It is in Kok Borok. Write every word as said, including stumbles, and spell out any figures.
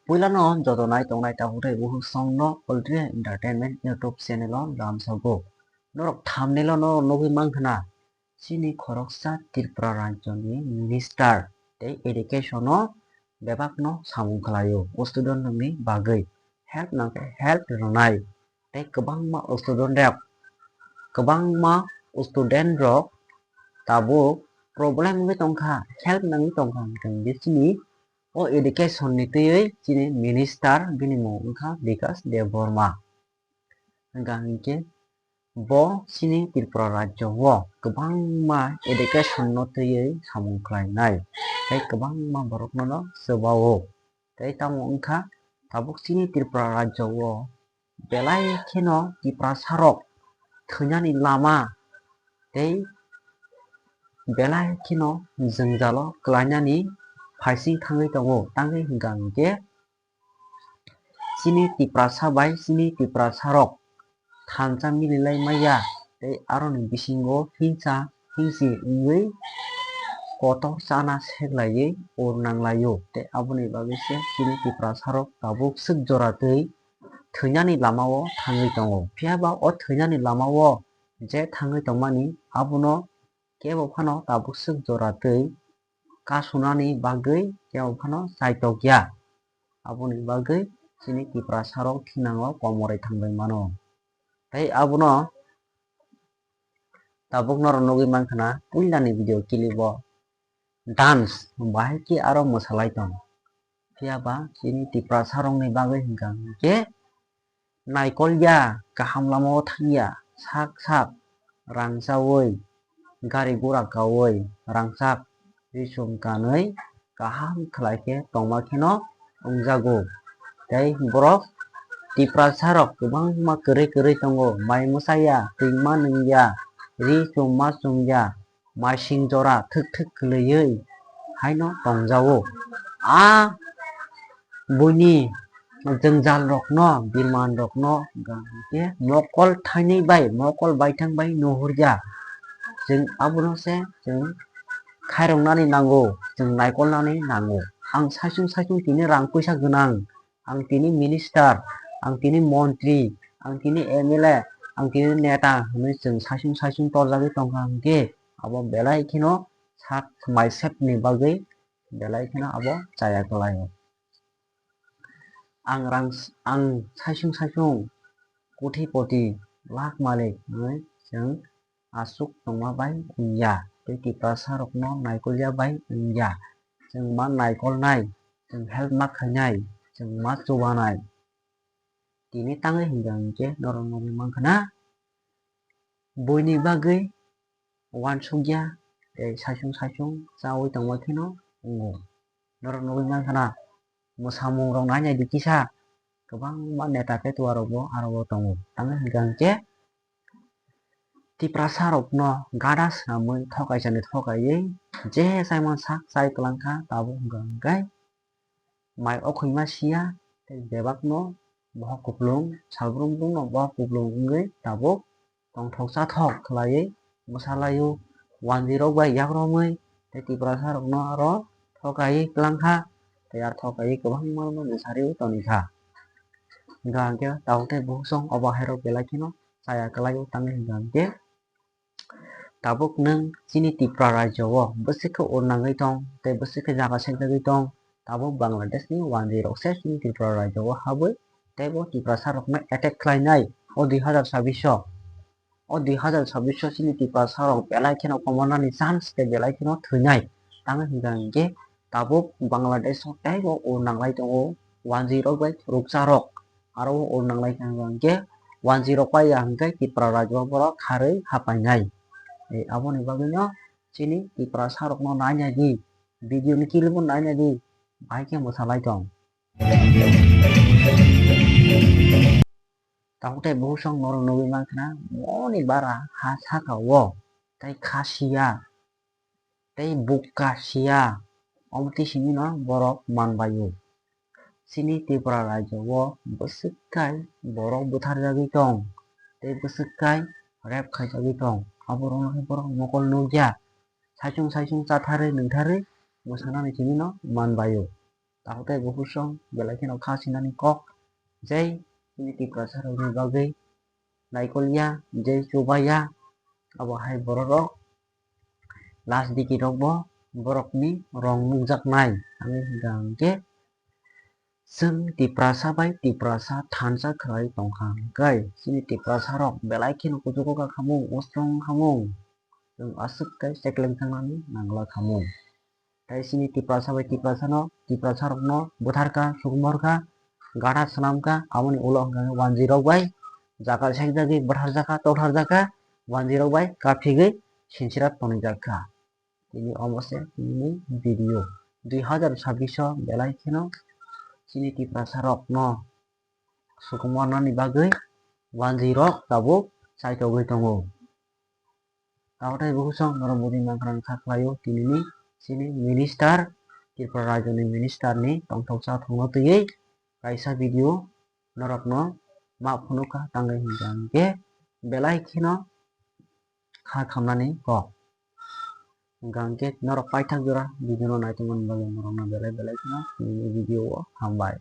Puilano joto nai tongnai tabuk tei bukhuk songno Ultra Entertainment YouTube channel o lamsogo. Norok thumbnail o norok nugwi mankha na, chini khoroksa Tripura rajyoni minister tei education o bebakno samung khlaio student rokni bagwi help nangkhe help rwnai. Tei kwbangma student rok, kwbangma student rok tabuk problem wngwi tongkha, help nangwi tongkha, hwnkhe chini o education ni twiwi chini minister bini mung wngkha Bikash Debbarma. Hwnkha hinkhe bo chini Tripura rajyo o kwbangma education no twiwi samung khlainai tei kwbangma borokno no chwbao. Tei tamo wngkha tabuk chini Tripura rajyo o belai kheno Tiprasa rok thwinani lama tei belai kheno jwngjalo kwlainani phaising thangwi tongo. Tangwi hwnkha hinkhe chini Tiprasa bai chini Tiprasa rok thansa mililai maya tei aroni bisingo hingsa hingsi wngwi kotor chana seklaiwi ur nanglaio tei aboni bagwi se chini Tiprasa rok tabuk swk jora twi thwinani lama o thangwi tongo. Phiya ba o thwinani lama o je thangwi tongmani abono kebo phano tabuk swk jora twi kasunani bagwi kebo phano chaitok ya. Aboni bagwi chini Tiprasa rok thinango komorwi thangwi mano. Tei abono tabuk norok nugwi mankha na puilani video clip o dance bahai khe aro mwsalai tong. Phiya ba chini Tiprasa rokni bagwi hwnkha hinkhe naikol ya, kaham lama o thang ya, sak sak rang chaui, gari gura kaui, rangchak ri chum kanwi kaham khlai khe tongma kheno wngjago. Tei borok Tiprasa rok kwbangma kwrwi kwrwi tongo, mai mwsa ya, twima nung ya, ri chum ma chum ya, maising jora thwk thwk kwlwiwi haino tongjago. A buini jwngjal rokno, birman rokno, hwnkhe mokol thainwi bai, mokol baithang bai nuhurya. Chwng abono se chwng khairoknani nango, chwng naikolnani nango. Ang saichung saichung tini rang puisa gwnang, ang tini minister, ang tini montri, ang tini M L A, ang tini neta hwnwi chwng saichung saichung torjagwi tongkha hinkhe abo belai kheno sak mai sepni bagwi belai kheno abo chaya kwlaio. Ang rang, ang saichung saichung kothipoti, lakh malik hwnwi chwng aswk tongma bai wngya, tei Tiprasa rokno naikolya bai wngya. Chwng ma naikolnai, chwng help ma khainai, chwng ma chubanai. Tini tangwi hwnkha hinkhe norok nugwi mankha na, buini bagwi uansukya tei saichung saichung chaui tongma kheno wngo. Norok nugwi mankha na, mwsamung rok nainai di kisa, kwbangma neta petua rok bo aro bo tongo. Tamo hwnkha hinkhe Tiprasa rokno gada swnamwi thokaisani thokaiwi je chaimani sak chai kwlangkha, tabuk hwnkha hinkhe mai okhwima siya tei bebakno bohok kupulung, salbrum brumno bohok kupulung wngwi tabuk tongthok chathok khlaiwi mwsalaio, wanjwi rok bai yak romwi tei Tiprasa rokno aro thokaiwi kwlangkha tei aro thokaiwi kwbangma rokno mwsariwi tonikha. Hwnkha hinkhe tabuk tei bukhuk song obo hairok belai kheno chaya kwlaio, tamo hwnkha hinkhe tabuk nwng chini Tripura rajyo o bwswk khe ur nangwi tong tei bwswk khe jaga sekjagwi tong, tabuk Bangladesh ni wanjwi rok se chini Tripura rajyo o habwi tei bo Tiprasa rokno attack khlainai o dui hazar chabbish o. O dui hazar chabbish o chini Tiprasa rok belai kheno komornani chance tei belai kheno thwinai. Tamo hwnkha hinkhe tabuk Bangladesh o teibo ur nanglai tongo, wanjwi rok bai rukcha rok aro o ur nanglai kha hinkhe wanjwi rok pai ya hinkhe Tripura rajyo o borok kharwi hapainai. Tei aboni bagwino chini Tiprasa rokno nainai di, video ni clip o nainai di, bahai khe mwsalai tong. Tabuk tei bukhuk song norok nugwi mankha na, moni bara ha saka o tei kha siya tei bukha siya, omo twi simi no borok man bai o. Chini Tripura rajyo o bwswk kai borok butharjagwi tong tei bwswk kai rape khaijagwi tong, aborokno khe borok mokol nukya, saichung saichung chatharwi nungtharwi mwsanani simi no man bai o. Abo tei bukhuk song belai kheno kha sinani kok, jai chini Tiprasa rokni bagwi naikolya, jai chubaya, abo hai borok rok last digi rok bo borokni rong nukjaknai. Ani hwnkha hwnkhe chwng Tiprasa bai Tiprasa thansa khlai tongkha hwnkhe chini Tiprasa rok belai kheno kuchugo kha khamung, ustrong khamung, chwng aswk khe chekleng thangnani nangla khamung. Tei chini Tiprasa bai Tiprasano, Tiprasa rokno butharkha, sukmorkha, gana swnamkha, aboni ulo hwnkha khe wanjwi rok bai jaga saijagwi bwtharjakha, totharjakha, wanjwi rok bai kaphigwi sinchira tonijakha. Tini omo se tini video. Dui hazar chabbish o belai kheno chini Tiprasa rokno sukmornani bagwi wanjwi rok tabuk chaitogwi tongo. Abo tei bukhuk song norok budi mankhwrang kha khlaio tinini chini minister, Tripura rajyoni minister ni tongthoksa thwngno twiwi kaisa video norokno ma phunukha tangwi hwnkha hwnkhe belai kheno kha khamnani kok. Hwnkha hwnkhe norok paithak jora video no naitongmani bagwi norokno belai belai kheno nini video o hambai.